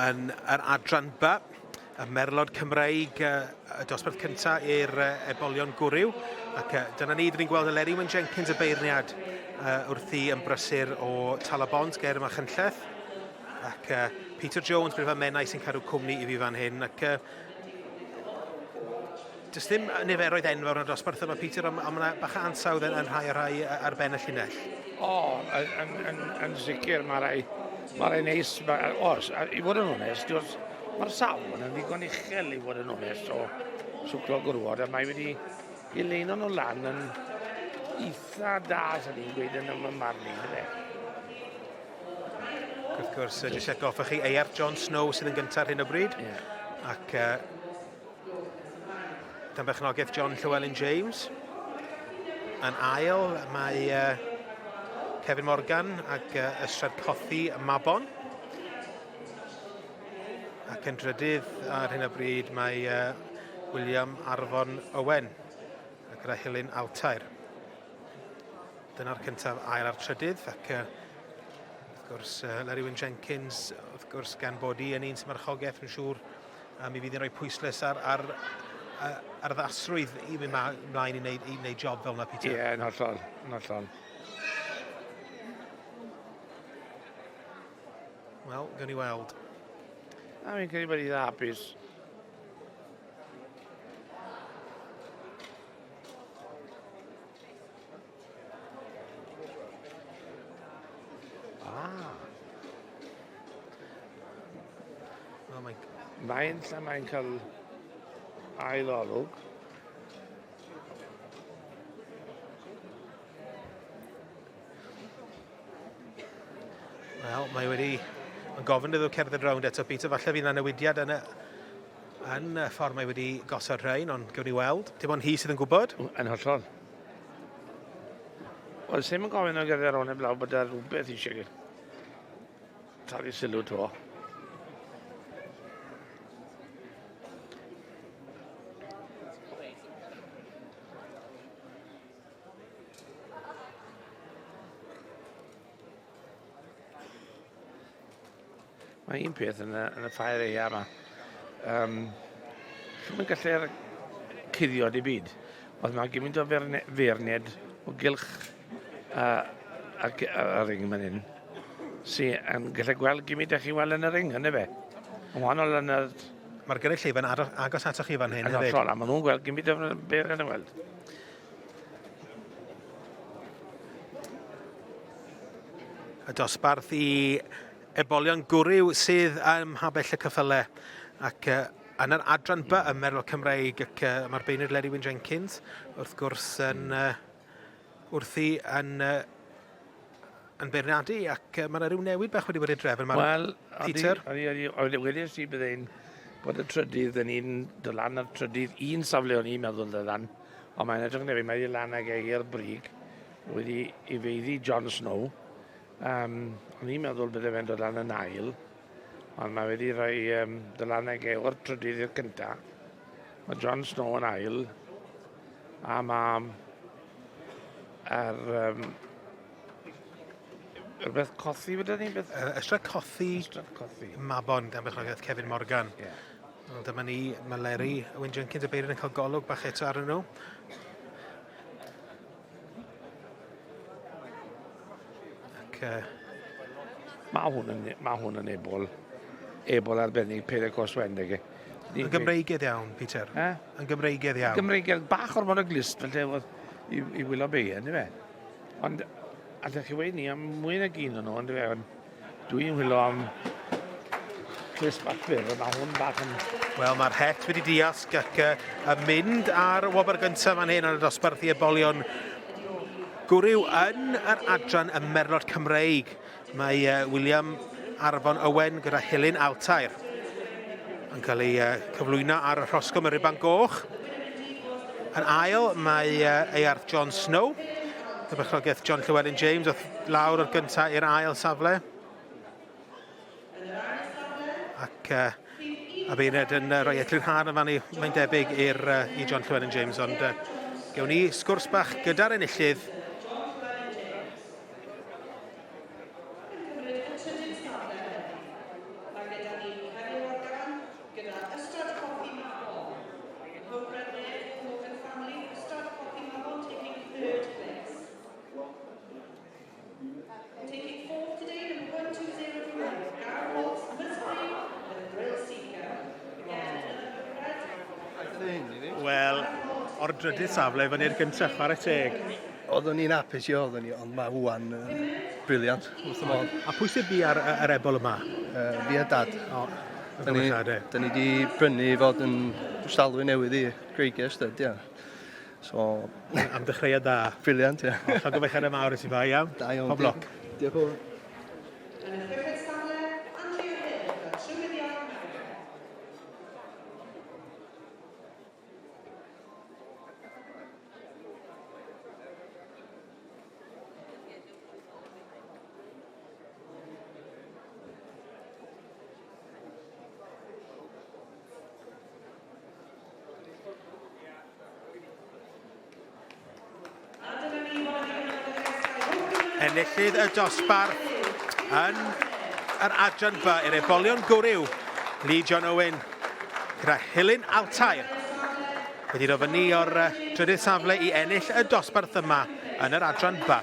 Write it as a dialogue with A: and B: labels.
A: yn yr adran B, y Merlod Cymreig, y dosbarth cyntaf i'r ebolion gwryw. Ac dyna ni, dyn ni'n gweld Eleri Wyn Jenkins y beirniad wrthi yn brysur o Tal-y-bont ger Machynlleth. Ac Peter Jones, Brifan Menai sy'n cadw cwmni i fi fan hyn. Ac Does ddim niferoedd enfawr yn y dosbarth yma, Peter, ond mae yna bach o ansawdd yn, yn rhai o'r rhai ar ben y llinell.
B: O, yn, yn, yn, yn sicr, mae rai, mae rai neis. Ma, os, i fod yn onest, mae'r safon yn ddigon uchel i fod yn onest o swclo gwrwod, a mae wedi i leino nhw lan yn eitha da, sy'n ni'n gweud yn ymwneud marn i, yndyfe?
A: Wrth gwrs, jyst atgoffa chi, AR John Snow sydd yn gyntaf ar hyn o bryd. Yeah. Ac uh, Dan berchnogaeth John Llewellyn James. Yn ail mae uh, Kevin Morgan ac uh, Ystrad Cothi Mabon. Ac yn drydydd ar hyn o bryd mae uh, William Arfon Owen a gyda Helen Altair. Dyna'r cyntaf, ail a'r trydydd ac uh, wrth gwrs uh, Larry Wyn Jenkins wrth gwrs gan bod i yn un sy'n marchogaeth yn siŵr a mi fydd hi'n rhoi pwyslais ar, ar, ar ddasrwydd i fynd mlaen i wneud, i wneud job fel yna, Peter.
B: Ie, yeah, yn hollol, yn hollol.
A: Wel, gawn ni weld.
B: Na, fi'n credu bod hi'n hapus. Ah.
A: Wel, mae'n...
B: Mae'n lle mae'n cael ail olwg.
A: Wel, mae wedi yn gofyn iddo cerdded rownd eto, Peter. Falle fydd yna newidiad yn y, yn y ffordd mae wedi gosod rhain, ond gewn ni weld. Dim ond hi sydd yn gwybod.
B: Yn hollol. Wel, sy'n yn gofyn o gerdded rownd heblaw bod yna rhywbeth eisiau talu sylw to. Mae un peth yn y, yn y ffair eia yma. Um, Chi'n gallu'r cuddio di byd. Ond mae gymaint o feirniad o gylch uh, y, y, y ring fan hyn sy'n gallu gweld gymaint â chi weld yn y ring, yna fe. Yn wahanol yn y...
A: Mae'r gynulleidfa'n agos atoch chi fan hyn
B: hefyd. Yn hollol, a maen nhw'n gweld gymaint o beirniad yn weld.
A: Y dosbarth i ebolion gwryw sydd ym mhabell y cyffyle ac uh, yn yr adran B ym Merlo Cymreig ac uh, mae'r beirniad Leri Wyn Jenkins wrth gwrs yn uh, wrthi yn uh, yn beirniadu ac uh, mae yna rhyw newid bach wedi bod i'r drefn.
B: Wel, Peter? Odi, odi, odi, wedes i byddai'n bod y trydydd yn un, dod lan ar trydydd, un safle o'n i'n meddwl dod lan, ond mae'n edrych yn debyg, mae wedi lan ag e i'r brig, wedi i feiddi Jon Snow. Um, o'n i'n meddwl bydde fe'n dod lan yn ail, ond mae wedi rhoi um, dod lan ag e o'r trydydd i'r cyntaf. Mae Jon Snow yn ail, a mae yr um, rhywbeth cothi fydda ni? Beth?
A: Uh, Ystrad Cothi,
B: Ystrad Cothi.
A: Mabon, gan berchnogaeth Kevin Morgan.
B: Yeah.
A: Wel, dyma ni, mae Leri, Wyn Jenkins a Beirin yn cael golwg bach eto arnyn nhw. Ac, uh,
B: mae hwn yn, mae hwn yn ebol, ebol arbennig, Peter Cos Wen, deg.
A: Yn Gymreigedd iawn, Peter.
B: Eh?
A: Yn Gymreigedd iawn.
B: Gymreigedd, bach ormod o glust, felly, i, i wylo be, ynddo fe? Ond, allech chi weud ni am mwy nag un o'n nhw, ynddo fe? Ond dwi'n wylo am clust bach byr, ond mae hwn bach yn...
A: Wel, mae'r het wedi diasg ac uh, yn mynd ar wobr gyntaf fan hyn ar y dosbarth i ebolion gwryw yn yr adran y Merlod Cymreig. Mae uh, William Arfon Owen gyda Helen Altair yn cael ei uh, cyflwyno ar y rhosgwm y Rhuban Goch. Yn ail mae uh, Earth John Snow, y berchnogaeth John Llewellyn James, oedd lawr o'r gyntaf i'r ail safle. Ac uh, a beirniad yn uh, rhoi eglurhad yn fan mae'n debyg i'r uh, i John Llewellyn James, ond uh, gewn ni sgwrs bach gyda'r enillydd
C: Yn cymryd y trydydd safle heddi, mae gyda ni
A: drydydd safle fyny'r gyntaf, chwarae teg.
C: Oeddwn ni'n hapus i oeddwn ni, ond mae wwan brilliant, wrth y modd.
A: A pwy sydd bu ar yr ebol yma?
C: Fi a dad.
A: O,
C: da ni, da ni di brynu i fod yn stalwy newydd i Creigiau Stud, ia. So...
A: Am dechreuad da.
C: Brilliant, ia.
A: O, llongyfarchiadau mawr i ti fa, iawn.
C: Da iawn.
A: Pob lwc.
C: Diolch yn fawr.
D: Yn y chweched safle, Andrew Hill o Trywyddion Cymru.
A: Enillydd y dosbarth yn yr adran B i'r ebolion gwryw, Lee John Owen, gyda Helen Altair wedi dod fyny o'r trydydd safle i ennill y dosbarth yma yn yr adran B.